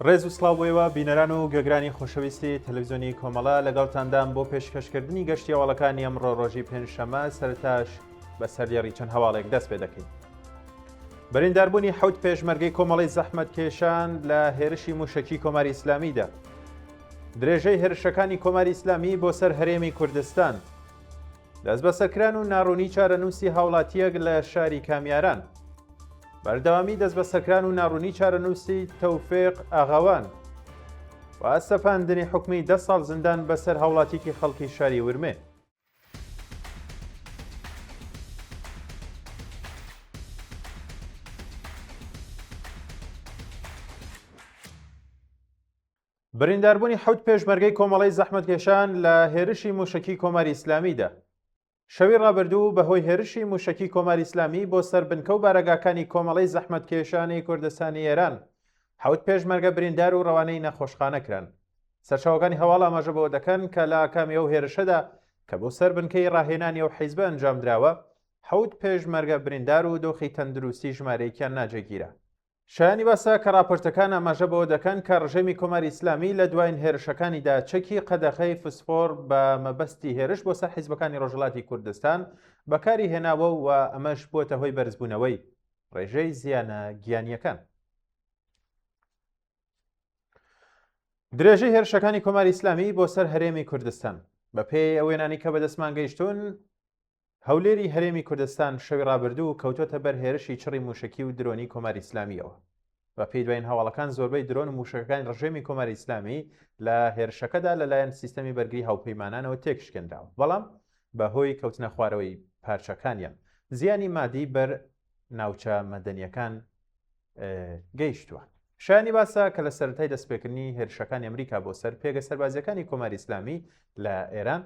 ڕێز و سڵاو بۆ ئێوە بینەران و گوێگرانی خۆشەویستی تەلەڤزیۆنی کۆمەڵە لەگەڵتاندام بۆ پێشکەشکردنی گەشتی هەواڵەکانی ئەمڕۆ ڕۆژی پێنجشەممە سەرەتاش بە سەردێڕی چەند هەواڵێک دەست پێ دەکەین. برینداربوونی حەوت پێشمەرگەی کۆمەڵەی زەحمەتکێشان لە هێرشی موشەکی کۆماری ئیسلامیدا. درێژەی هێرشەکانی کۆماری ئیسلامی بۆ سەر هەرێمی کوردستان. دەستبەسەرکران و ناڕوونی چارەنووسی هاوڵاتییەک لە شاری کامیاران. بەردەوامی دەستبەسەرکران و ناڕوونی چارەنووسی تەوفیق ئاغاوان و سەپاندنی حوکمی دە ساڵ زیندان بەسەر هاوڵاتیکی خەڵکی شاری ورمێ. برینداربوونی حەوت پێشمەرگەی کۆمەڵەی زەحمەتکێشان لە هێرشی مووشەکی کۆماری ئیسلامیدا. شەوی ڕابردوو بە هۆی هێرشی مووشەکی کۆماری ئیسلامی بۆ سەر بنکە و بارەگاکانی کۆمەڵەی زەحمەتکێشانی کوردستانی ئێران، حەوت پێشمەرگە بریندار و ڕەوانەی نەخۆشخانە کران. سەرچاوەکانی هەواڵ ئاماژە بەوە دەکەن کە لە ئاکامی ئەو هێرشەدا کە بۆ سەر بنکەی ڕاهێنانی ئەو حیزبە ئەنجام دراوە، حەوت پێشمەرگە بریندار و دۆخی تەندروستی ژمارەیەکیان ناجێگیرە. شایانی باسە کە ڕاپۆرتەکان ئاماژە بەوە دەکەن کە ڕژێمی کۆماری ئیسلامی لە دواین هێرشەکانیدا چەکی قەدەغەی فسفۆڕ بە مەبەستی هێرش بۆ سەر حیزبەکانی ڕۆژهەڵاتی کوردستان بەکاری هێناوە و ئەمەش بووەتە هۆی بەرزبوونەوەی ڕێژەی زیانە گیانییەکان. درێژەی هێرشەکانی کۆماری ئیسلامی بۆ سەر هەرێمی کوردستان بەپێی ئەو وێنانەی کە بەدەستمان گەیشتوون هەولێری هەرێمی کوردستان شەوی ڕابردوو کەوتۆتە بەر هێرشی چڕی مووشەکی و درۆنی کۆماری ئیسلامییەوە. بە پێی دوایین هەواڵەکان زۆربەی درۆن و مووشەکەکانی ڕژێمی کۆماری ئیسلامی لە هێرشەکەدا لە لایەن سیستەمی بەرگری هاوپەیمانانەوە تێکشکێنراوە، بەڵام بە هۆی کەوتنە خوارەوەی پارچەکانیان زیانی مادی بەر ناوچە مەدەنییەکان گەیشتووە. شایانی باسە کە لە سەرەتای دەستپێکردنی هێرشەکانی ئەمریکا بۆ سەر پێگە سەربازییەکانی کۆماری ئیسلامی لە ئێران،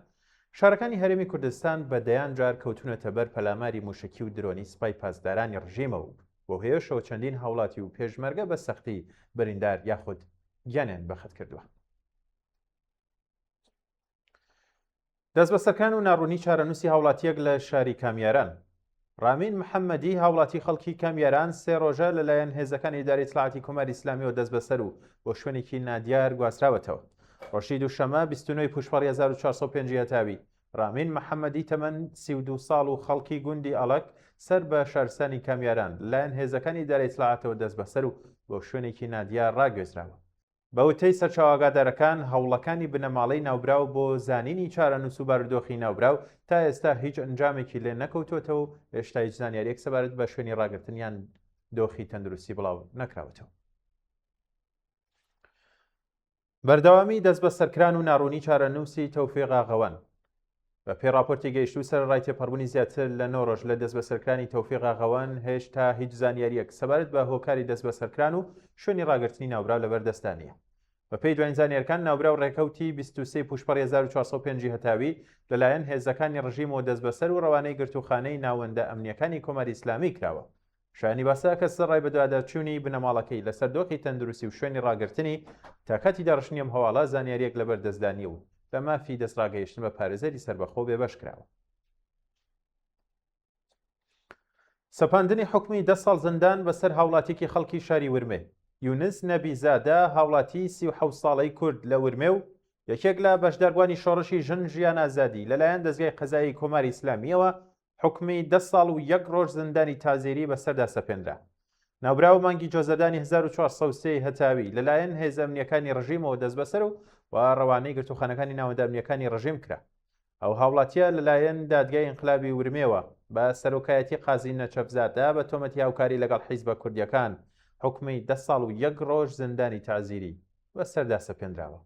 شارەکانی هەرێمی کوردستان بە دەیان جار کەوتوونەتە بەر پەلاماری مووشەکی و درۆنی سپای پاسدارانی ڕژیمەوە و بەو هۆیەشەوە چەندین هاوڵاتی و پێشمەرگە بە سەختی بریندار یاخود گیانیان بەخت کردووە. دەستبەسەرکران و ناڕوونی چارەنووسی هاوڵاتییەک لە شاری کامیاران. ڕامین محەممەدی هاوڵاتی خەڵکی کامیاران سێ ڕۆژە لەلایەن هێزەکانی ئیدارەی ئیتڵاعاتی کۆماری ئیسلامیەوە دەستبەسەر و بۆ شوێنێکی نادیار گواستراوەتەوە. ڕۆژی دووشەممە 29 ی پووشپەڕی 1405 هەتاوی، ڕامین محەممەدی تەمەن 32 ساڵ و خەڵکی گوندی ئەڵەک سەر بە شارستانی کامیاران لەلایەن هێزەکانی ئیدارەی ئیتڵاعاتەوە دەستبەسەر و بۆ شوێنێکی نادیار ڕاگوێزراوە. بە وتەی سەرچاوە ئاگادارەکان، هەوڵەکانی بنەماڵەی ناوبراو بۆ زانینی چارەنووس و بارودۆخی ناوبراو تا ئێستا هیچ ئەنجامێکی لێ نەکەوتووەتەوە و هێشتا هیچ زانیارییەک سەبارەت بە شوێنی ڕاگرتن یان دۆخی تەندروستی بڵاو نەکراوەتەوە. بەردەوامی دەستبەسەرکران و ناڕوونی چارەنووسی تۆفیق ئاغەوەن بە پێی ڕاپۆرتی گەیشتوو سەرەڕای تێپەڕبوونی زیاتر لە نۆ ڕۆژ لە دەستبەسەرکرانی تۆفیق ئاغەوەن هێشتا هیچ زانیارییەک سەبارەت بە هۆکاری دەستبەسەرکران و شوێنی ڕاگرتنی ناوبراو لەبەر دەستدا نییە. بە پێی دواین زانیارەکان ناوبراو ڕێکەوتی 23 پووشپەڕی 1405 هەتاوی لەلایەن هێزەکانی ڕژیمەوە دەستبەسەر و ڕەوانەی گرتووخانەی ناوەندە ئەمنییەکانی کۆماری ئیسلامی کراوە. شایانی باسە کە سەرەڕای بەدواداچوونی بنەماڵەکەی لەسەر دۆخی تەندروستی و شوێنی ڕاگرتنی، تا کاتی داڕشتنی ئەم هەواڵە زانیارییەک لەبەر دەستدا نییە و لە مافی دەستڕاگەیشتن بە پارێزەری سەربەخۆ بێبەش کراوە. سەپاندنی حوکمی دە ساڵ زیندان بەسەر هاوڵاتییەکی خەڵکی شاری ورمێ، یونس نەبیزادە، هاوڵاتیی 37 ساڵەی کورد لە ورمێ و یەکێک لە بەشداربووانی شۆڕشی ژن ژیان ئازادی لەلایەن دەزگای قەزایی کۆماری ئیسلامییەوە حوکمی دە ساڵ و یەک ڕۆژ زیندانی تازیری بەسەردا سەپێنرا. ناوبراو مانگی جۆزەردانی 1403 ی هەتاوی لەلایەن هێزە ئەمنییەکانی ڕژیمەوە دەستبەسەر و و ڕەوانەی گرتووخانەکانی ناوەندە ئەمنییەکانی ڕژیم کرا. ئەو هاوڵاتییە لەلایەن دادگای ئینقلابی ورمێوە بە سەرۆکایەتی قازی نەچەفزادە بە تۆمەتی هاوکاری لەگەڵ حیزبە کوردییەکان حوکمی دە ساڵ و یەک ڕۆژ زیندانی تەعزیری بەسەردا سەپێنراوە.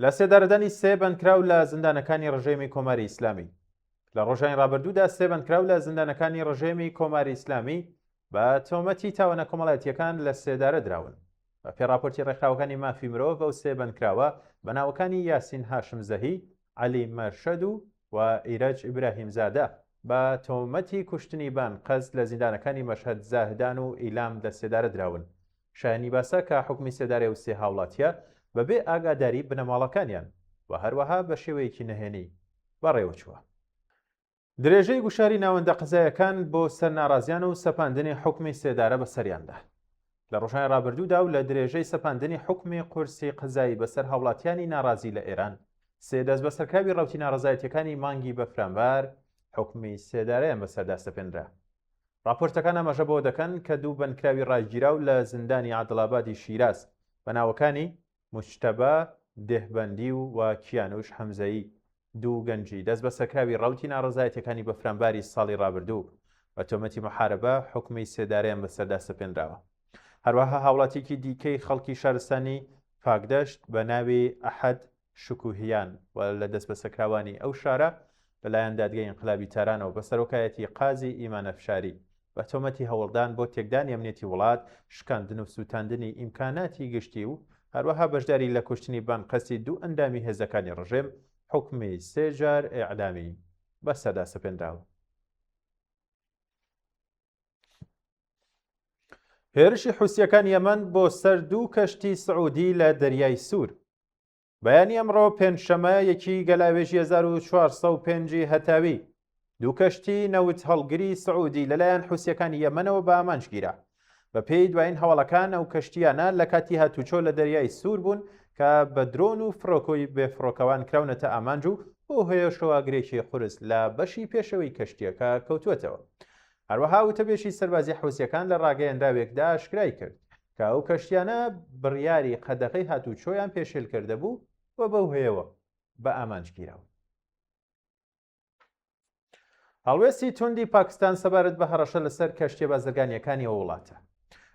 لە سێدارەدانی سێ بەندکراو لە زیندانەکانی ڕژێمی کۆماری ئیسلامی لە ڕۆژانی ڕابردوودا سێ بەندکراو لە زیندانەکانی ڕژێمی کۆماری ئیسلامی بە تۆمەتی تاوانە کۆمەڵایەتییەکان لە سێدارە دراون. بە پێی ڕاپۆرتی ڕێکخراوەکانی مافی مرۆڤ ئەو سێ بەندکراوە بە ناوەکانی یاسین هاشم زەهی، عەلی مەرشەد و و ئیرەج ئیبراهیمزادە بە تۆمەتی کوشتنی بان قەست لە زیندانەکانی مەشهەد، زاهدان و ئیلام لە سێدارە دراون. شایەنی باسە کە حوکمی سێدارەی ئەو سێ هاوڵاتییە بەبێ ئاگاداری بنەماڵەکانیان و هەروەها بە شێوەیەکی نهێنی بەڕێوەچووە. درێژەی گوشاری ناوەندە قەزایەکان بۆ سەر ناڕازیان و سەپاندنی حوکمی سێدارە بەسەریاندا. لە ڕۆژانی ڕابردوودا و لە درێژەی سەپاندنی حوکمی قورسی قەزایی بەسەر هاوڵاتیانی ناڕازی لە ئێران، سێ دەستبەسەرکراوی ڕەوتی ناڕەزایەتییەکانی مانگی بەفرانبار حوکمی سێدارەیان بەسەردا سەپێنرا. ڕاپۆرتەکان ئاماژە بەوە دەکەن کە دوو بەندکراوی ڕاگیراو لە زیندانی عادڵابادی شیراز بە ناوەکانی موجتەبا دێهبەندی و کیانوش حەمزەیی، دوو گەنجی دەستبەسەرکراوی ڕەوتی ناڕەزایەتییەکانی بەفرانباری ساڵی ڕابردوو بە تۆمەتی موحاربە حوکمی سێدارەیان بەسەردا سەپێنراوە. هەروەها هاوڵاتییەکی دیکەی خەڵکی شارستانی پاکدەشت بە ناوی ئەحەد شکوهیان و لە دەستبەسەرکراوانی ئەو شارە لەلایەن دادگەی ئینقلابی تارانەوە بە سەرۆکایەتی قازی ئیمان ئەفشاری بە تۆمەتی هەوڵدان بۆ تێکدانی ئەمنیەتی وڵات، شکاندن و سووتاندنی ئیمکاناتی گشتی و هەروەها بەشداری لە کوشتنی بانقەستی دوو ئەندامی هێزەکانی ڕژێم، حوکمی سێ جار ئێعدامی بەسەردا سەپێنراوە. هێرشی حوسییەکانی یەمەن بۆ سەر دوو کەشتی سعودی لە دەریای سوور. بەیانی ئەمڕۆ پێنجشەمە یەکی گەلاوێژی 1405 ی هەتاوی، دوو کەشتی نەوت هەڵگری سعودی لەلایەن حوسییەکانی یەمەنەوە بە ئامانج گیرا. بەپێی دوایین هەواڵەکان ئەو کەشتییانە لە کاتی هاتوچۆ لە دەریای سوور بوون کە بە درۆن و فڕۆکۆی بێفڕۆکەوان کراونەتە ئامانج و بەو هۆیەشەوە ئاگرێکی قورس لە بەشی پێشەوەی کەشتییەکە کەوتووەتەوە. هەروەها وتەبێژی سەربازی حوسییەکان لە ڕاگەیەنراوێکدا ئاشکرای کرد کە ئەو کەشتیانە بڕیاری قەدەغەی هاتووچۆیان پێشێل کردبوو و بەو هۆیەوە بە ئامانج گیراون. هەڵوێستی توندی پاکستان سەبارەت بە هەڕەشە لەسەر کەشتیە بازرگانییەکانی ئەو وڵاتە.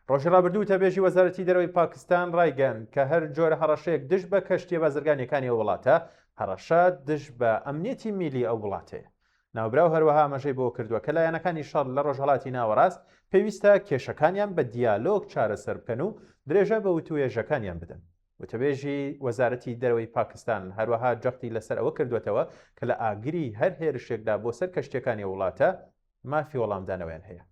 ڕۆژی ڕابردوو وتەبێژی وەزارەتی دەرەوەی پاکستان ڕایگەیاند کە هەر جۆرە هەڕەشەیەک دژ بە کەشتیە بازرگانییەکانی ئەو وڵاتە هەڕەشە دژ بە ئەمنیەتی میلی ئەو وڵاتەیە. ناوبراو هەروەها ئاماژەی بەوە کردووە کە لایەنەکانی شەڕ لە ڕۆژهەڵاتی ناوەڕاست پێویستە کێشەکانیان بە دیالۆگ چارەسەر بکەن و درێژە بە وتووێژەکانیان بدەن. وتەبێژی وەزارەتی دەرەوەی پاکستان هەروەها جەختی لەسەر ئەوە کردووەتەوە کە لە ئاگری هەر هێرشێکدا بۆ سەر کەشتییەکانی ئەو وڵاتە مافی وەڵامدانەوەیان هەیە.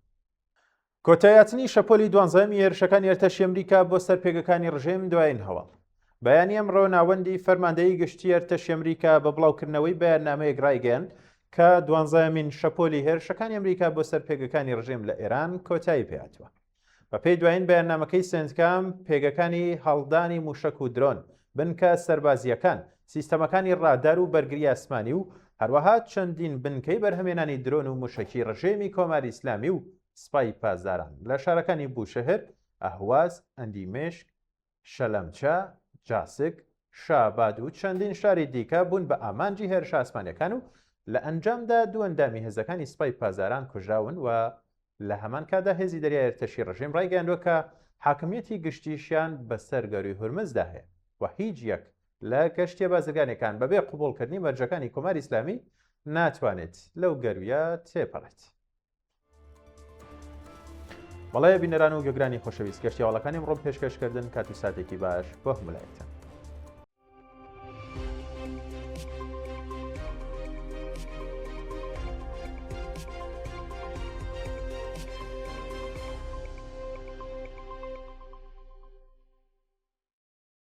کۆتاییهاتنی شەپۆلی دوانزەیەمی هێرشەکانی ئەرتەشی ئەمریکا بۆ سەر پێگەکانی ڕژێم دوایین هەواڵ. بەیانی ئەمڕۆ ناوەندی فەرماندەیی گشتی ئەرتەشی ئەمریکا بە بڵاوکردنەوەی بەیاننامەیەک ڕایگەیاند کە دوانزەیەمین شەپۆلی هێرشەکانی ئەمریکا بۆ سەر پێگەکانی ڕژێم لە ئێران کۆتایی پێهاتووە. بەپێی دوایین بەیاننامەکەی سێنتکام، پێگەکانی هەڵدانی مووشەک و درۆن، بنکە سەربازییەکان، سیستەمەکانی ڕادار و بەرگری ئاسمانی و هەروەها چەندین بنکەی بەرهەمێنانی درۆن و مووشەکی ڕژێمی کۆماری ئیسلامی و سپای پاسداران لە شارەکانی بوشەهر، ئەهواز، ئەندیمشک، شەلەمچە، جاسک، شاباد و چەندین شاری دیکە بوون بە ئامانجی هێرشە ئاسمانییەکان و لە ئەنجامدا دوو ئەندامی هێزەکانی سپای پاسداران کوژراون و لە هەمان کاتدا هێزی دەریای ئەرتەشی ڕژێم ڕایگەیاندووە کە حاکمیەتی گشتیشیان بەسەر گەرووی هورمزدا هەیە و هیچ یەک لە کەشتیە بازرگانیەکان بەبێ قبوڵکردنی مەرجەکانی کۆماری ئیسلامی ناتوانێت لەو گەروویە تێپەڕێت. بەڵێ بینەران و گوێگرانی خۆشەویست گەشتی هەواڵەکانی ئەمڕۆم پێشکەشکردن کات و ساتێکی باش بۆ هەموو لایەکتان.